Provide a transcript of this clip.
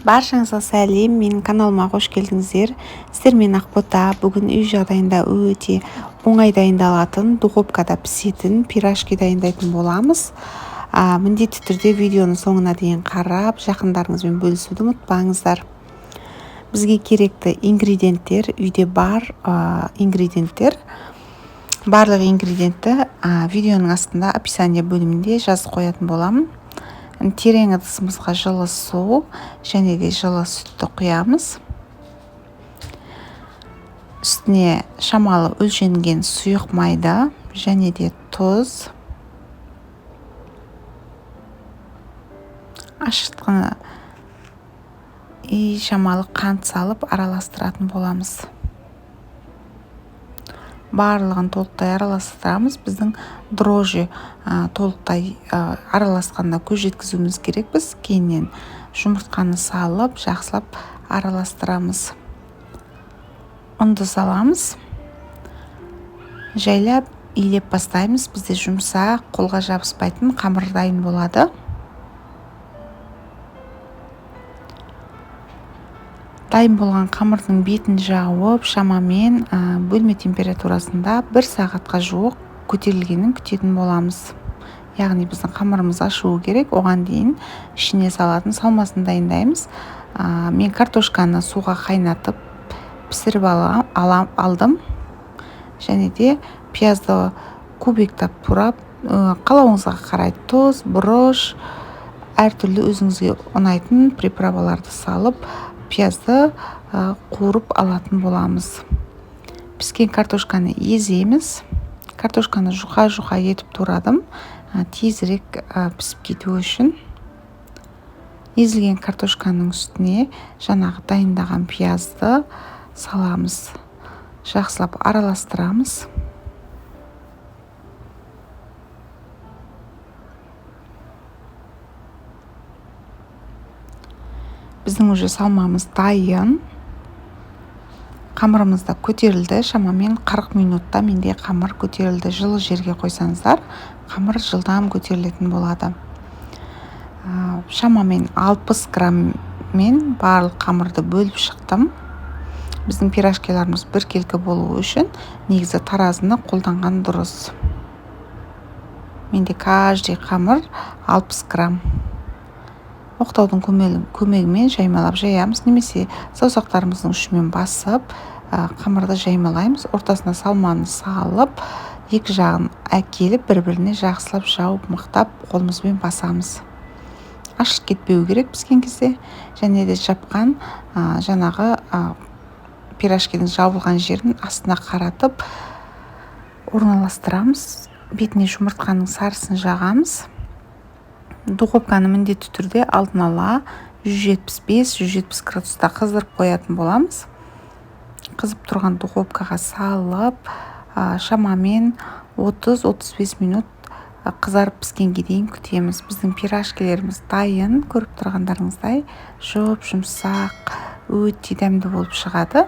Баршаңызға сәлем, менің каналыма қош келдіңіздер. Сіздермен Ақбота. Бүгін үй жағдайында өте оңай дайындалатын, духовкада пісетін пирожки дайындайтын боламыз. Міндетті түрде видеоның соңына дейін қарап, жақындарыңызбен бөлісуді ұмытпаңыздар. Бізге керекті ингредиенттер үйде бар ингредиенттер. Барлық ингредиентті видеоның астында описание бөлімінде жазып қоятын боламын. Терең ыдысымызға жылы су және де жылы сүтті құямыз. Үстіне шамалы өлшенген сұйық майды және де тұз, ашытқыны и шамалы қант салып араластыратын боламыз. Барлығын толықтай араластырамыз. Біздің дрожжи толықтай араласқанына көз жеткізуіміз керекпіз. Кейіннен жұмыртқаны салып, жақсылап араластырамыз. Ұнды саламыз. Жайлап илеп бастаймыз. Бізде жұмсақ, қолға жабыспайтын қамыр дайын болады. Дайын болған қамырдың бетін жауып, шамамен бөлме температурасында 1 сағатқа жуық көтерілгенін күтетін боламыз. Яғни біздің қамырымыз ашуы керек, оған дейін ішіне салатын салмасын дайындаймыз. Мен картошканы суға қайнатып пісіріп алдым. Және де пиязды кубиктап турап, қалауыңызға қарай тұз, бұрыш, әртүрлі өзіңізге ұнайтын приправаларды салып, пиязды қуырып алатын боламыз. Піскен картошканы еземіз. Картошканы жұқа-жұқа етіп турадым, тезірек пісіп кетуі үшін. Езілген картошканың үстіне жаңағы дайындаған пиязды саламыз. Жақсылап араластырамыз. Біздің уже салмамыз дайын. Қамырымыз да көтерілді. Шамамен 40 минутта менде қамыр көтерілді. Жылы жерге қойсаңыздар, қамыр жылдам көтерілетін болады. Шамамен 60 граммен барлық қамырды бөліп шықтым. Біздің пирожкиларымыз біркелкі болуы үшін негізі таразыны қолданған дұрыс. Менде каждый қамыр 60 грамм. Оқтаудың көмегімен жаймалап жаямыз, немесе саусақтарымыздың ұшымен басып, қамырды жаймалаймыз. Ортасына салманы салып, екі жағын әкеліп бір-біріне жақсылап жауып, мықтап қолымызбен басамыз. Ашылып кетпеу керек піскен кезде. Және де жапқан, жаңағы, пирожкидің жабылған жерін астына қаратып орналастырамыз. Бетіне жұмыртқаның сарысын жағамыз. Духовканы міндетті түрде алдын ала 175-170 градуста қыздырып қоятын боламыз. Қызып тұрған духовкаға салып, шамамен 30-35 минут қызарып піскенге дейін күтеміз. Біздің пирожкилеріміз дайын, көріп тұрғандарыңыздай жұп-жұмсақ, өте дәмді болып шығады.